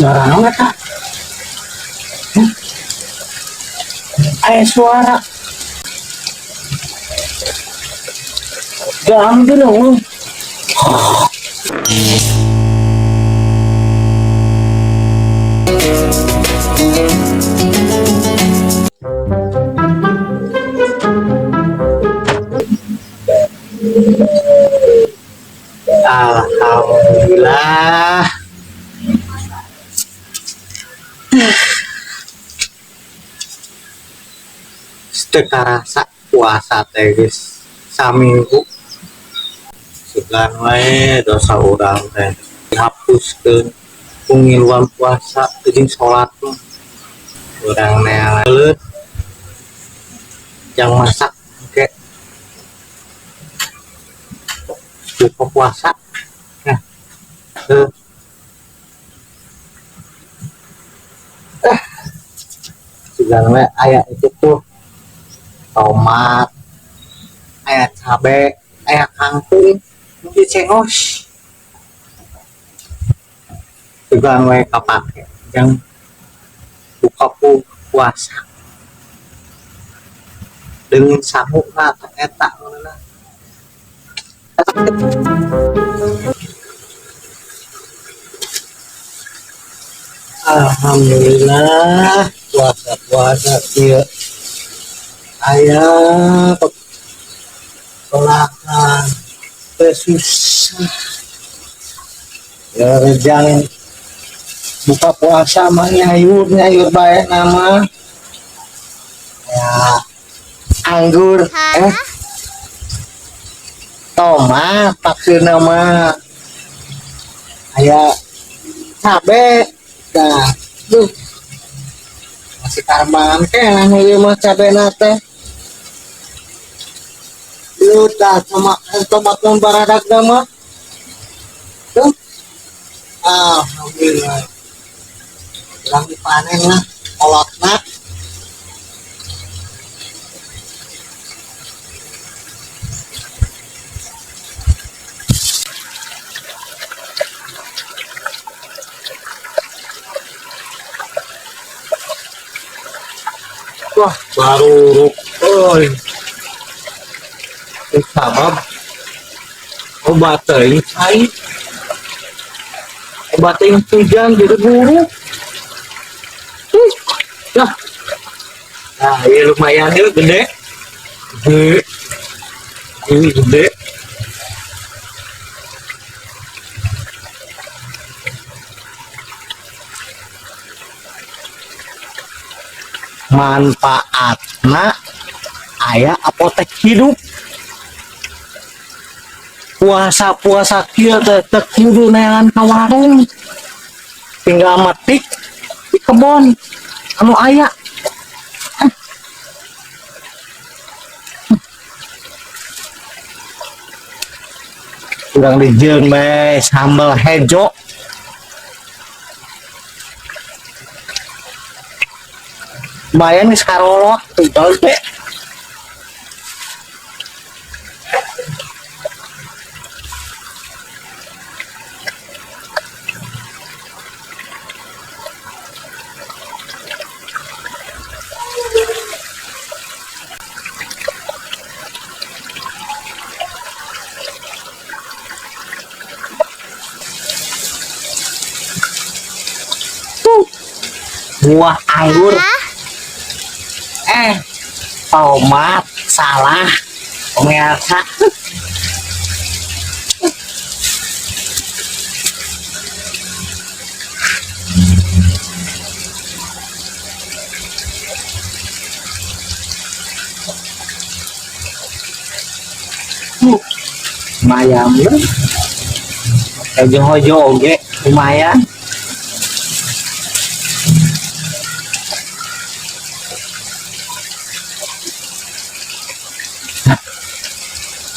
Suara naon eta? Hah? Aya suara. Gam dulu. Alhamdulillah. Teu karasa puasa teh geus saminggu. Sugan wae dosa urang teh dihapuskeun ku ngiluan puasa jeung salat mah. Urang neangan yang masak engke buka puasa. Nah, tuh. Sugan we aya itu tuh tomat, aya cabe, aya kangkung, mungkin cengos. Sugan we kapake jang buka puasa. Dengan sangu na eta meunah. Alhamdulillah puasa-puasa kieu aya pepelakan teu susah ya rejang buka puasa mah nyayur nyayur bae nama ya anggur tomat maksudna mah aya cabe dah duh masih karbangan keneh ieu mah cabena teh. Duh, tah tomat tomat mun baradagna mah. Tuh. Alhamdulillah. Urang dipanen lah kolotna. Wah, baruruk euy. Sabab obat teuing cai. Obat teuing hujan jadi buruk. Dah. Nah, ini lumayan ya gede. Gede. Ini gede. Manfaatna aya apotek hidup. Puasa-puasa kieu teh teu kudu neangan ka warung. Tinggal metik di kebon anu aya. Urang dijieun bae sambal hejo. Lumayan geus karolot tunggal teh. Buah anggur. Tomat salah pemirsa. Lumayan hejo-hejo oge lumayan.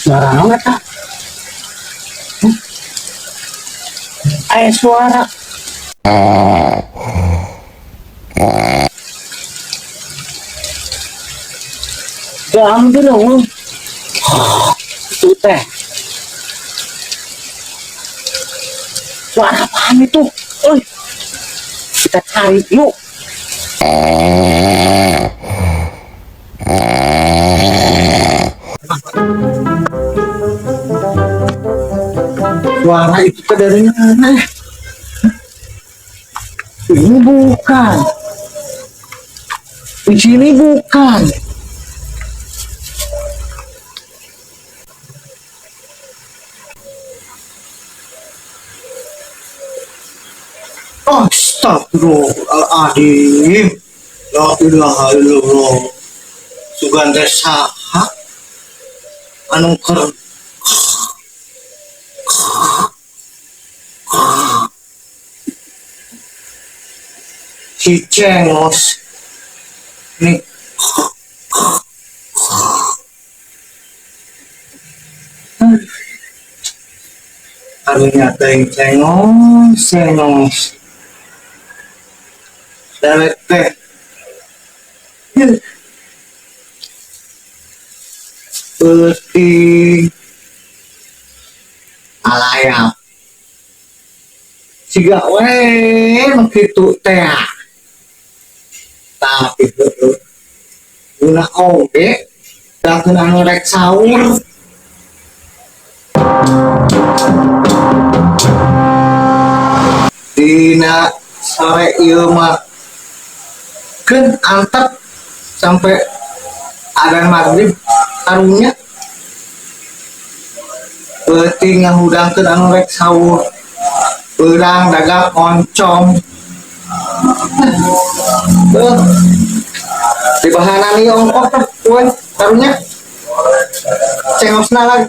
Suara naon eta? Aya suara. Gam dulu. Itu teh. Suara apaan itu? Oi. Kita cari yuk. Suara itu ke dari mana? Ini bukan. Di sini bukan. Astagfirullahaladzim. La ilaha illallah. Sugan teh saha anu keur si Cengos nih. Karunya teuing Cengos, Cengos. Dewek teh. Yeuh. Peuting alayap. Siga we nu kitu teh. Tapi heueuh. Guna oge dahkeun anu rek sahur. Dina sore ieu mah keun antep sampai adan maghrib karunya. Peuting ngahudangkeun anu rek sahur. Beurang dagang oncom. Beuh. Dibahanan ieu ongkoh teh we karunya. Cengosna lagi.